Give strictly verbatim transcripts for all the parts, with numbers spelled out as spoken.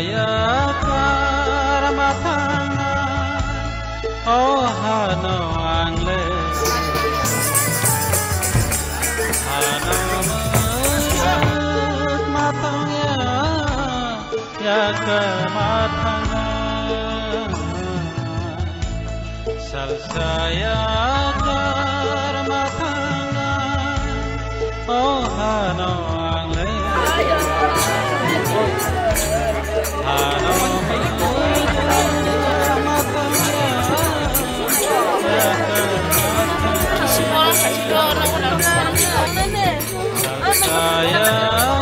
Yakar ma thangna, o hano ang le. Hano ma thangya, yakar ma thangna. Salsaya karma thangna, o hano ang le. Hano karma thangna,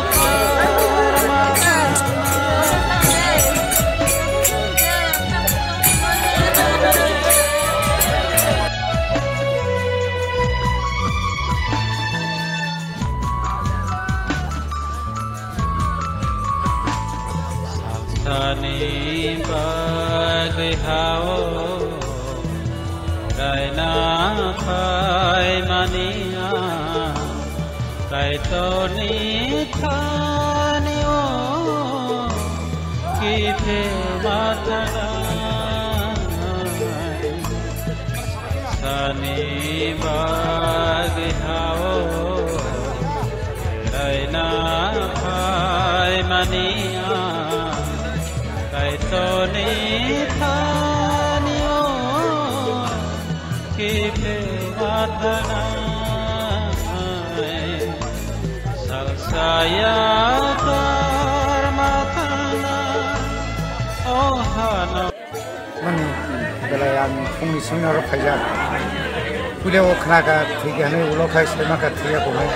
ya karma thangna. Sani bagwi hao, raina phaimani ang. Kaitorni thani o kiphe ma thanai. Sani bagwi hao, raina phaimani ang. Kaitorni thani o kiphe ma thanai, salsaya karma thangna, o hano. Mani belai ang phungni simi norok phaijak. Puila o khna kha thwi kha hinwi ulo khai sima kha thwi ya khe.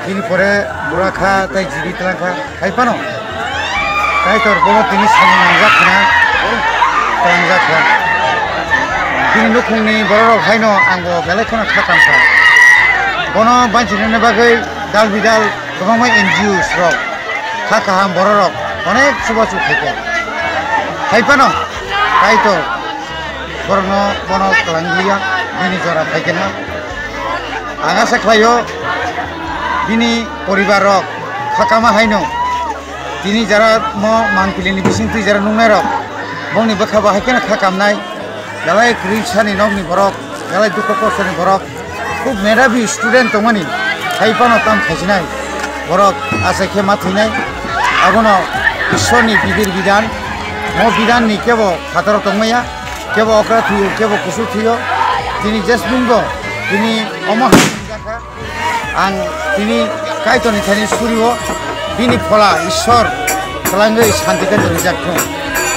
Bini pore bura kha tei jibi tlang kha. Hai phano Kaitor bono tini samung nangjak khna, tlangjak kha. Bini nukhungni bororok haino ang bo belai kheno kha kam kha. Bono banchirina bagwi dal bidal kwbangma N G Os rok, kha kaham bororok onek chubachu khai kha. Hai phano Kaitor borokno bono kwlanglia, bini jora phai khe na. Ang asa khlaio, bini poribar rok kha kama haino, tini jara mo mangpili ni bising twi jara nungnai rok, bongni bwkha bo hai kheno kha kamnai, belai kwrwi sani nokni borok, belai dukhu kosoni borok, khub medhabi student tongmani, hai phano tam khaisinai borok achai khe ma thwinai, abono Ishwarni bidir bidan, mo bidanni kebo phataro tongmaya. Kebo okra thwio, kebo kusu thwio. Tini jesbungbo, tini omo hai jakha. Ang tini Kaitorni thani surio, bini phola Ishwar kwlangwi santi khe tongwi jak thung.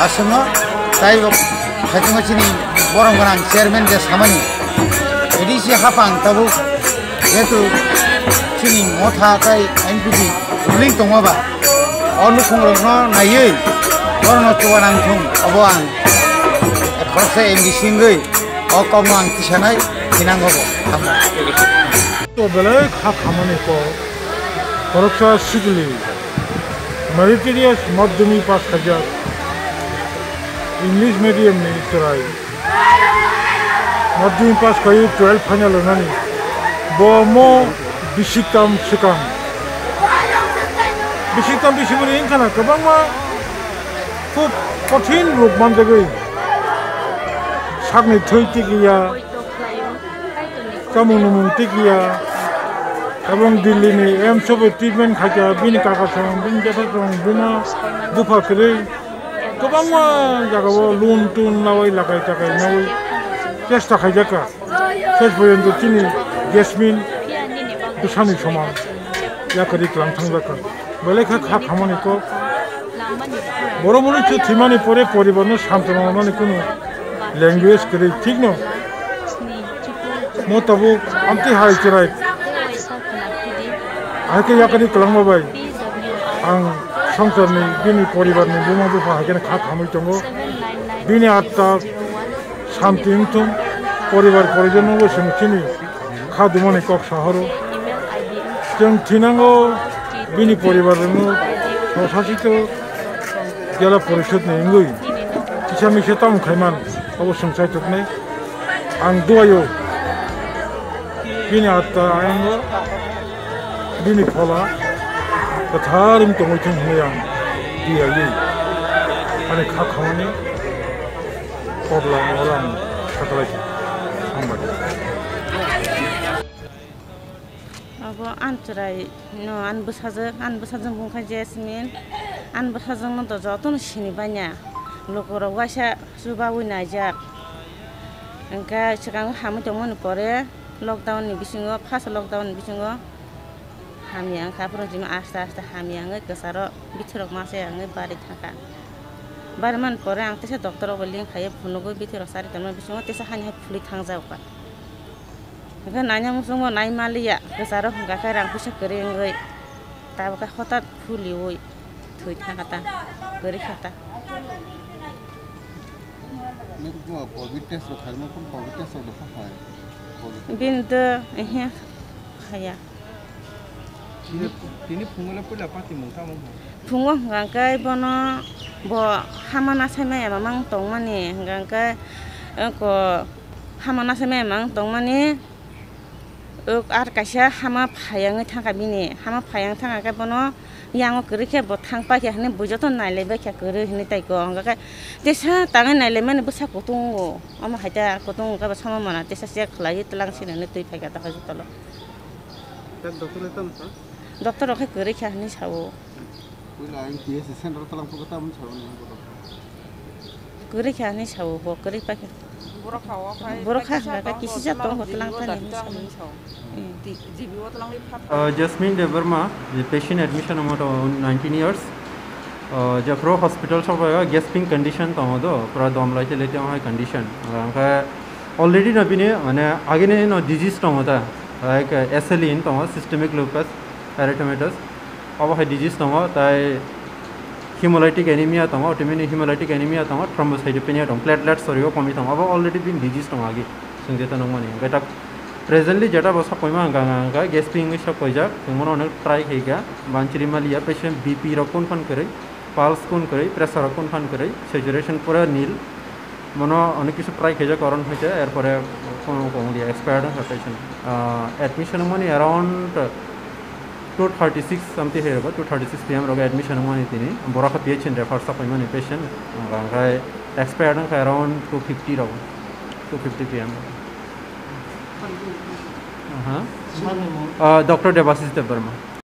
Aswkno taibo khaitungma chini borom gwnang chairman je samani A D C hapang tabuk jehetu chini motha tei N P P ruling tongma ba, o nukhungrokno naiwi borokno chuba nang thung, obo ang khoroksa M D C wngwi o kokno ang tisanai thinango bo. Hambai. To belai kha khamani kok, khoroksa sikli meritorious madhyamik pass khaijak, English medium ni chwrai. Madhyamik pass khaiwi twelve final wngnani. Bo mo bisiktam swkang. Bisiktam bisimani wngkha na kwbangma khub kothin rok manjagwi. Sakni thwi tikliya, chamung numung tikliya. Ebong Delhi ni A I I M S o bo treatment khaikha, bini kaka song, bini jesa song, buma bupha kwrwi. Kwbangma jagao loan tun nawi lakai takai nawi chesta khaijakha. Ses porjonto chini Jasmine bwsani soman yakarwi twlang thangjakha. Belai kha kha khamani kok. Borok mwnwi se thwimani pore poribarno samtwma manmani kunu language kwrwi, thikno? Mo tabuk amtwi hai chwrai. Hai khe yakarwi kwlangma bai ang swngcharni bini poribarni buma bupha hai kheno kha khamwi tongo. Bini atta santi wngthung, poribar porijonno bo chwng chini kha dumani kok sahoro. Chwng thinango bini poribar rwngno sosasito jela porishod ni wngwi kisa misa tamo khaiman obo chwng chaituknai. Ang duaio bini atta ayang o bini phola kwthar wng tongwi thung hwnwi ang duaio. Ani kha khamani kok lama wala ang khatalai kha. Hambai. Abo ani chwrai no ani bwsajwk, ani bwsajwk bung kha Jasmine. Ani bwsajwk no to joto no sini banya. Lukurok waisa chubawi naijak. Hwnkhe swkang hamwi tongmani pore lockdown ni bisingo, first lockdown ni bisingo hamya wngkha, aphuru jima aste aste hamya wngwi kwcharo bithorok masa wngwi bari thangkha. Bari mani pore ang teisa doctor rok bai link khaio, phunugwi bithorok chari tongmani bisingo teisa hani hai phulwi thangjago kha. Hwnkhe naina muchungbo nai maliya, kwcharo hwnkha khe rang puisa kwrwi wngwi. Tabukhe hotat phuliwi thwi thangkha ta, kwrwi kha ta. Nukgo covid test rok khaima, kung covid test rok dokha khai? Covid. Bini do, ehe, khaya. Tini, tini phungo le puila patimung tamo hai? Phungo hwnkha khe bono bo hama nasaimaya mamang tongmani, hwnkha khe, eh, ko hama nasaimaya mamang tongmani. Uk, ar kaisa hama phai wngwi thangkha bini, hama phai wng thangkha khe bono yango kwrwi khe bo thang paikha hwnwi bui joto nailaibaikha kwrwi hwnwi taiko, hwnkha khe tesa tangwi nailaimani bwsa kutung o, omo hai ta kutung wngkha bo sama mana tesa check khlaiwi twlang sinani twi phaikha ta hospital o. Doctor rok khe kwrwi kha hwnwi sao. Puila ang T S C center talang phuka ta mung sawi ang bodo. Kwrwi kha hinwi sao, bo kwrwi pa khe. Borok kha o khai Borok kha kisa hwnkha khe tongo, kisi ja tongbo tongo, G B O tlang thani datta hinwi sao. Hinwi sao. Hmm. Ti-, G B O tlang ri phat. Uh, Jasmine Debbarma, je patient admission omo to nineteen years. Uh, jephru hospital sobaio gasping condition tongo do, pura dom laite laite hai condition. Hwnkhe already no bini mane agini no disease tongo ta, like, uh, S L E in tongo, systemic lupus erythematous. Obo hai disease tongo, tai hemolytic anemia tongo, tei bini hemolytic anemia tongo, thrombocytopenia tongo, platelet sorio komi tongo, obo already bini disease tongo agi, chwng jeta nukmani. Hwnkhe ta presently jeta bo sakoima hwnkha, hwnkha, hwnkha gasping wngwi sakoijak, chwng bono onek try khaikha, banchiri maliya, patient B P rok kun phan kwrwi, pulse kun kwrwi, pressure rok kun phan kwrwi, saturation pura nil. Bono onek kisu try khaijak, oron hoite, erpore kono kong dia expired wngkha patient. Ah, admission wngmani around two thirty six something hai rogo, two thirty six P M rogo admission wngmani tini. Borok kha P H N refer sapaimani patient. Hwnkhai expired wngkha around two fifty rogo, two fifty P M. Aha. Ah, Doctor Debashish Debbarma.